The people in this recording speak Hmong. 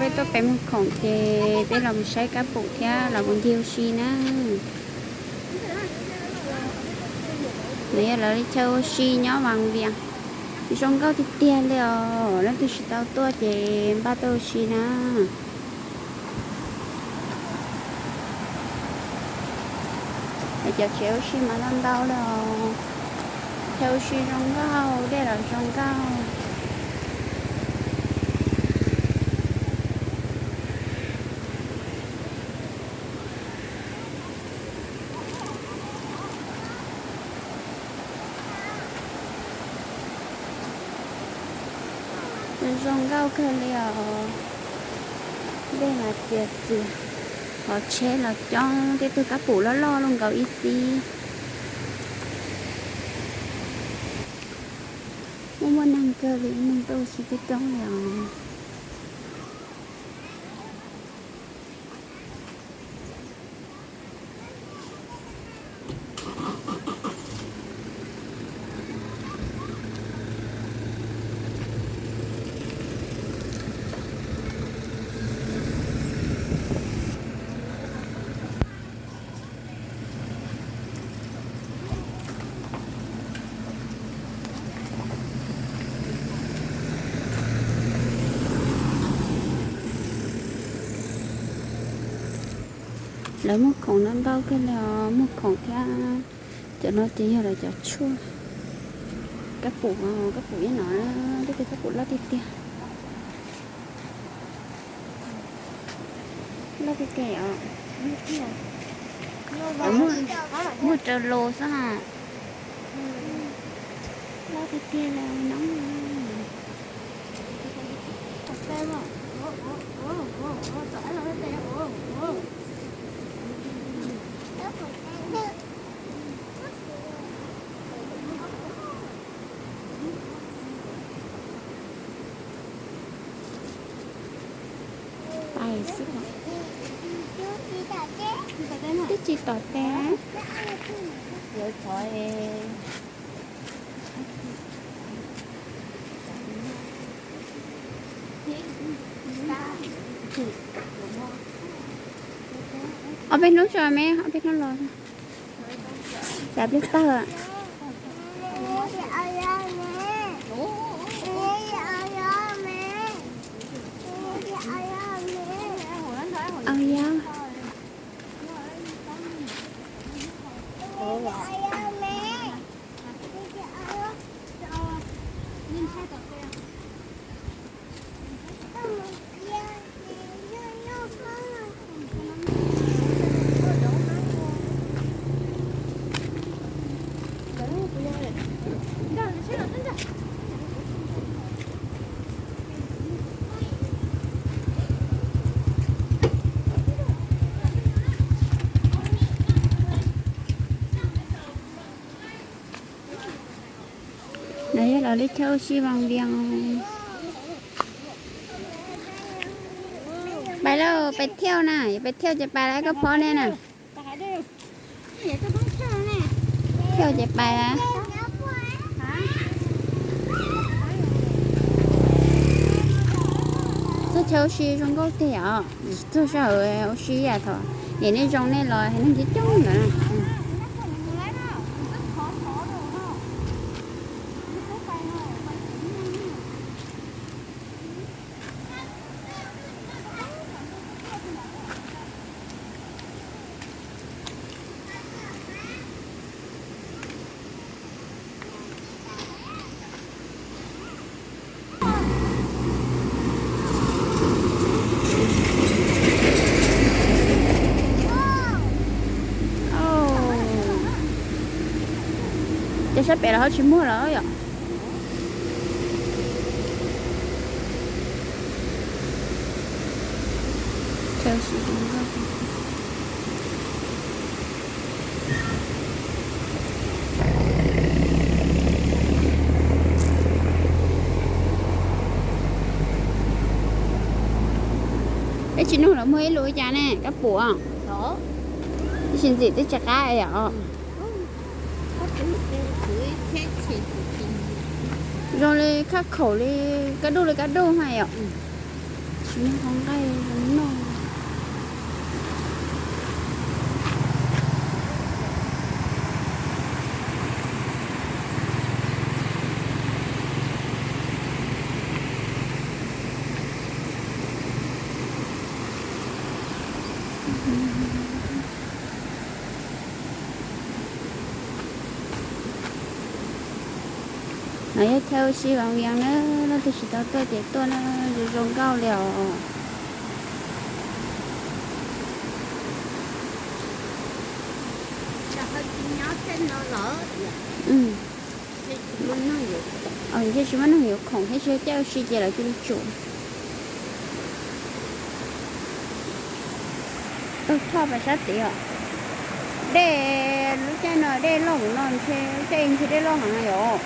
Tuaj pem Moos Khoom ces peb los mus saib kab pum thiab los mus ncig ua si na. Nws yog lawv li chaw ua si nyob Vaj Viam. Zoo nkauj tiag tiag li os, leej twg tsis tau tuaj ces npaj tuaj ua si na. Cov tsev ua si mas ntau ntau li os. Chaw ua si zoo nkauj, dej los zoo nkauj. Zoo nkauj kawg li os. Dej mas txias txias, qhov tsheb los coob, tej tug kab pum loj loj los nkaus ib xib. Muaj muaj neeg kawg li, neeg tuaj ua si coob coob li os. Lawv muag khoom no ntau kawg li os, muag khoom thiab. Cov no ces yog lawv cov tshuaj. Kab pum, kab pum ib no, tej tug kab pum loj tiag tiag. Loj tiag tiag os. Muag, muag raws los xwb ha. Loj tiag tiag li no. Pais xwb os. Twb tsis tom tes. Ob peb hnub tso me, ob peb hnub los. Xav pliag tag. Au ya. Nov yog lawv li chaw ua si Vaj Viam. Pais lauj, pais thiauj na, pais thiauj ces pais lawm, koj phob nej na. Thiauj ces pais lawm. Txog chaw ua si zoo nkauj tiag os, txog sij hawm ua si yam thaum nim nej zoo nej los hais neeg coob coob ntawd. Ces sab pem los ho tsis muag lawm yom. Peb tsis nug lawv muag ib lus li cas ne, kab pum? Ib sim ntxim twb tsis qab yom. Zoo li khaj khaum li kab duj li kab duj ha yom. Tsis muaj qhov nqaij zoo noj. No yog chaw ua si Vas Vias na, leej twg tsis tau tuaj ces tuaj na, zoo zoo nkauj li os. Ntshe tsis muaj neeg yuav khoom thiab, tsis yog caij ua si ces lawv cia li tsum. Taug choj pas sab tid os. Dej lub caij no dej loj mus no ntshe, caij ntshe dej loj heev yom.